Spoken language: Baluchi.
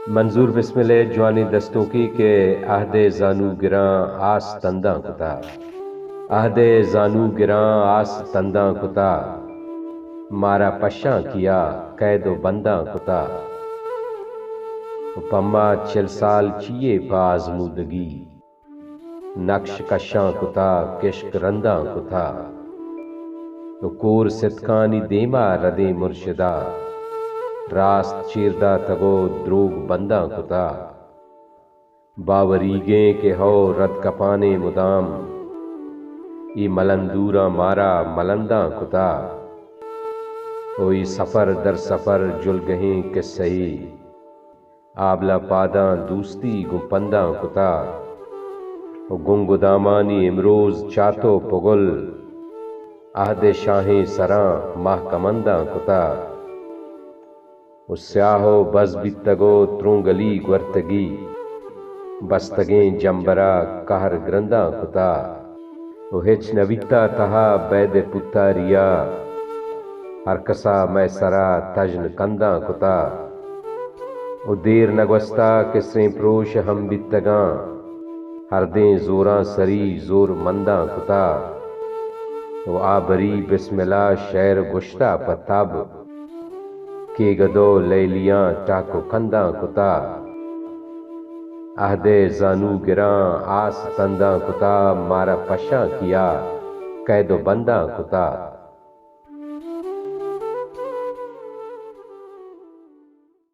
منظور بسمل ءِ جوانیں دستونکے کہ عہد ءِ زانوگراں آس تنداں کتا۔ عہد ءِ زانوگراں آس تنداں کتا، مارا پشاں کیا قید و بنداں کتا۔ و پما چل سال چیے پہ آزمودگی، نقش کشاں کتا، کشک رنداں کتا۔ و کور ستکانی دیما ردیں مرشدا، راست چیر داتگ و دروگ بنداں کتا۔ باوریگیں کہ ہو رد کپانیں مدام، اے ملندوراں مارا ملنداں کتا۔ و اے سفر در سفر جلگہیں قصہے، آبلہ پاداں دوستی گوں پنداں کتا۔ و گنگ و دامانی امروز چات و پگل، عہد ءِ شاہیں سراں ماہ کمنداں کتا۔ و سیاہ و بز بیتگ و ترونگلی گورتگی، بستگیں جمبرا قہر گرنداں کتا۔ و ہچ نہ بیتا تہا بید ءِ پوتاریا، ہر کسا مئے سرا تژن کنداں کتا۔ و دیر نہ گوستا کہ سریں پروش ہم بیتگاں، ہردیں زوراں سری زور منداں کتا۔ و آ بری بسملا شعر گوشتا پہ تب، کیگد و لیلیاں ٹاک و کنداں کتا۔ عہد ءِ زانوگراں آس تنداں کتا، مارا پشاں کیا قید و بنداں کتا۔